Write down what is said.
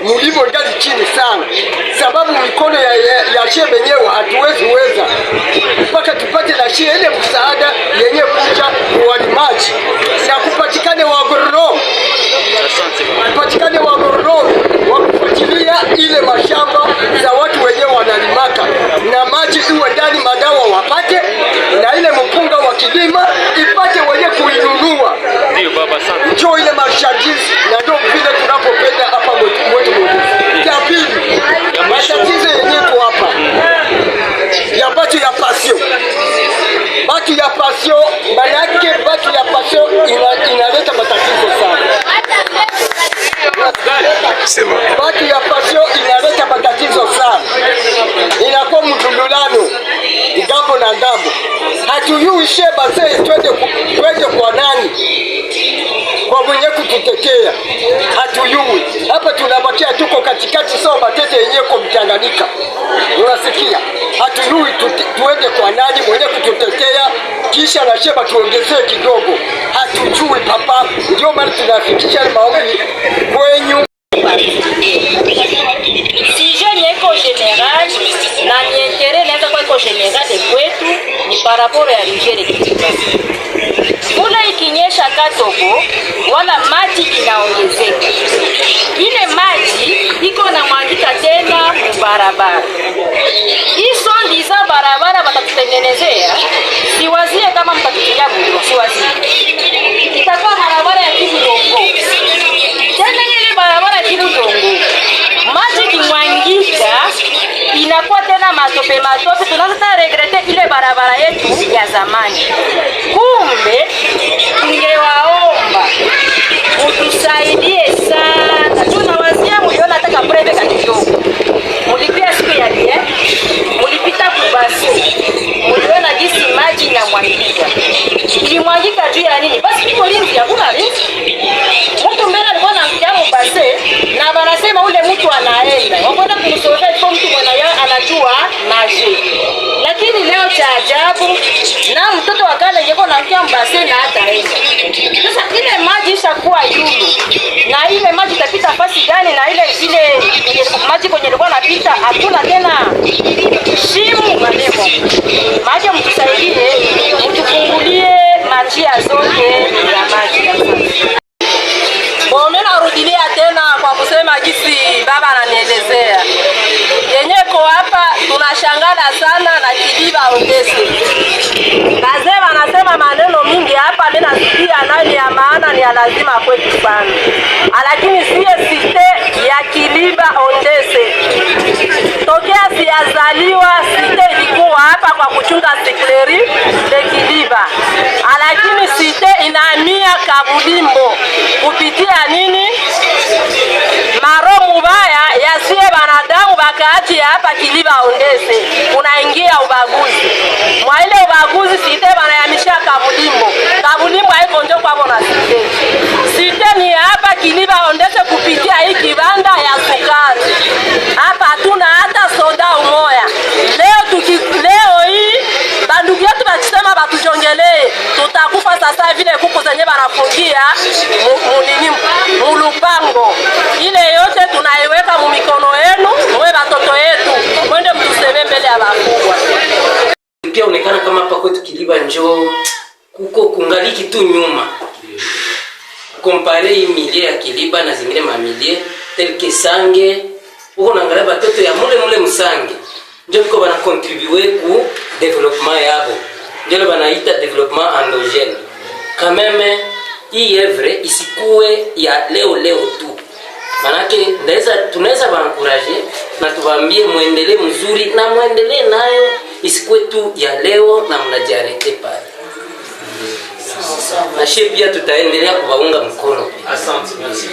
Mulimo ngali chini sana, sababu mikono ya shie benyewe hatuwezi weza mpaka tupate na shie ile msaada yenye kuja kuwalimaji na kupatikane wa agronome, kupatikane wa agronome wa kufuatilia ile mashamba za watu wenyewe wanalimaka, na maji iwe ndani, madawa wapate, na ile mpunga wa kilima ipate wenye kuinunua. Ndio baba, asante. Njo ile marchandise na ndio vile tunapopenda hapa mwetu mwetu. Ya pili, Ya mwisho. Matatizo yenye iko hapa ya batu ya passion, batu ya passion, manake batu ya passion inaleta matatizo sana. Sema. Batu ya passion inaleta matatizo sana, inakuwa mdundulano ngambo na ngambo, hatuyui she bazee twende kwa nani, kwa mwenye kututetea hatuyui. Hapa tunabakia tuko katikati, sawa matete yenyewe kwa Mtanganyika, unasikia? Hatuyui tuende kwa nani mwenye kututetea, kisha na sheba tuongezee kidogo, hatujui papa. Ndio maana tunafikisha maombi kwenyu. Sujet ni iko général na ni intérêt inaweza kuwa iko général kwetu ni par rapport ya rivière Kiliba. Mvula ikinyesha Katoko wala maji inaongezeka, ile maji iko na mwangika tena mubarabara. Hii soi-disant barabara batatutengenezea, siwazie kama mtatutia goudron, siwazie itakuwa barabara ya kibudongo tena. Ile barabara ya kibudongo maji kimwangika inakuwa tena matope matope, tunaanza tena regretter ile barabara yetu ya zamani. Kumbe tungewaomba mutusaidie sana, tunawazia muliona hata kapreve ka kidogo mulipia siku ya bien, mulipita kubasi, muliona jinsi maji inamwangika. Ilimwangika juu ya nini? Basi iko linzi, hakuna linzi. Mtu mbele alikuwa anamtia mubase na banasema ule mtu anaenda wakwenda kumsovea iko mtu mwenye anajua maji, lakini leo cha ajabu na mtoto wa kale ingekuwa namtia mbase na hataenda. Sasa ile maji ishakuwa yulu na ile maji itapita fasi gani? Na ile maji kwenye ilikuwa napita hakuna tena shimu manemo. Maji mtusaidie, mtufungulie manjia zote ya maji. Bon, mimi narudilia tena kwa kusema jinsi baba ananielezea yenye ko hapa, tunashangala sana na Kiliba Ondese. Bazee wanasema maneno mingi hapa, mimi nasikia nayo ni ya maana, ni ya lazima kwetu sana, lakini siye cité ya Kiliba Ondese tokea siyazaliwa, cité ilikuwa hapa kwa kuchunga sucrerie de Kiliba, lakini cité inahamia Kabulimbo kupitia nini? Maro mubaya yasiye banadamu bakaaji ya hapa Kiliba Ondese, unaingia ubaguzi mwa ile ubaguzi, cité banayamisha Kabulimbo. Kabulimbo haiko njo kwabo na cité. Cité ni hapa Kiliba Ondese kupitia hii kibanda ya sukari hapa, hatuna hata soda umoya. Leo hii bandugu yetu bakisema batujongelee, tutakufa sasa vile kuku zenye banafungia munini mulupango. Ile yote tunaiweka mumikono yenu, mwe batoto yetu, mwende mtuseme mbele ya bakubwa. Pia onekana kama hapa kwetu Kiliba njo kuko kungaliki tu nyuma comparer hii milieu ya Kiliba na zingine mamilieu tel que Sange, uko naangalia batoto ya mule mule Msange njo biko bana contribuer ku développement yabo, njo banaita développement endogène. Quand même hii œuvre isikuwe ya leo leo tu, manake ndaweza tunaweza baencourager na tubambie muendelee mzuri na muendelee nayo, isikuwe tu ya leo na mnajiarrêter pale, na shie pia tutaendelea kuwaunga mkono pia. Asante, merci.